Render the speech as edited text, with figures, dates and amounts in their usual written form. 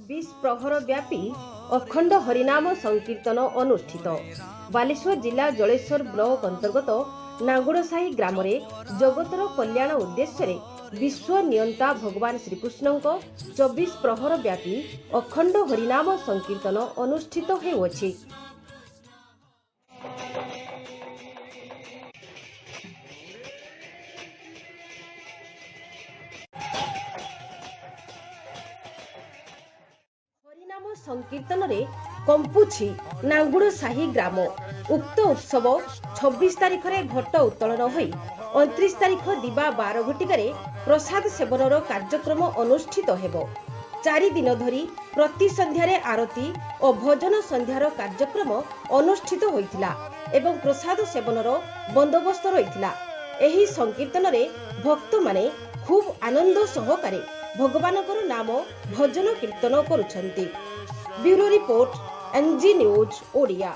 24 ପ୍ରହର ବ୍ୟାପୀ ଅଖଣ୍ଡ ହରିନାମ ସଂକୀର୍ତ୍ତନ ଅନୁଷ୍ଠିତ। ବାଲେଶ୍ୱର ଜିଲ୍ଲା ଜଳେଶ୍ୱର ବ୍ଲକ ଅନ୍ତର୍ଗତ ନାଙ୍ଗୁଡ଼ସାହି ଗ୍ରାମରେ ଜଗତର କଲ୍ୟାଣ ଉଦ୍ଦେଶ୍ୟରେ ବିଶ୍ୱ ନିୟନ୍ତା ଭଗବାନ ଶ୍ରୀକୃଷ୍ଣଙ୍କ 24 ପ୍ରହର ବ୍ୟାପୀ ଅଖଣ୍ଡ ହରିନାମ ସଂକୀର୍ତ୍ତନ ଅନୁଷ୍ଠିତ ହେଉଅଛି। ହରିନାମ ସଂକୀର୍ତ୍ତନରେ କମ୍ପୁଛି ନାଙ୍ଗୁଡ଼ସାହି ଗ୍ରାମ। ଉକ୍ତ ଉତ୍ସବ 26 ତାରିଖରେ ଘଟ ଉତ୍ତୋଳନ ହୋଇ 29 ତାରିଖ ଦିବା 12 ଘଟିକାରେ ପ୍ରସାଦ ସେବନର କାର୍ଯ୍ୟକ୍ରମ ଅନୁଷ୍ଠିତ ହେବ। 4 ଦିନ ଧରି ପ୍ରତି ସନ୍ଧ୍ୟାରେ ଆରତୀ ଓ ଭଜନ ସନ୍ଧ୍ୟାର କାର୍ଯ୍ୟକ୍ରମ ଅନୁଷ୍ଠିତ ହୋଇଥିଲା ଏବଂ ପ୍ରସାଦ ସେବନର ବନ୍ଦୋବସ୍ତ ରହିଥିଲା। ଏହି ସଂକୀର୍ତ୍ତନରେ ଭକ୍ତମାନେ ଖୁବ୍ ଆନନ୍ଦ ସହକାରେ ଭଗବାନଙ୍କର ନାମ ଭଜନ କୀର୍ତ୍ତନ କରୁଛନ୍ତି। Bureau report, NG news Odia.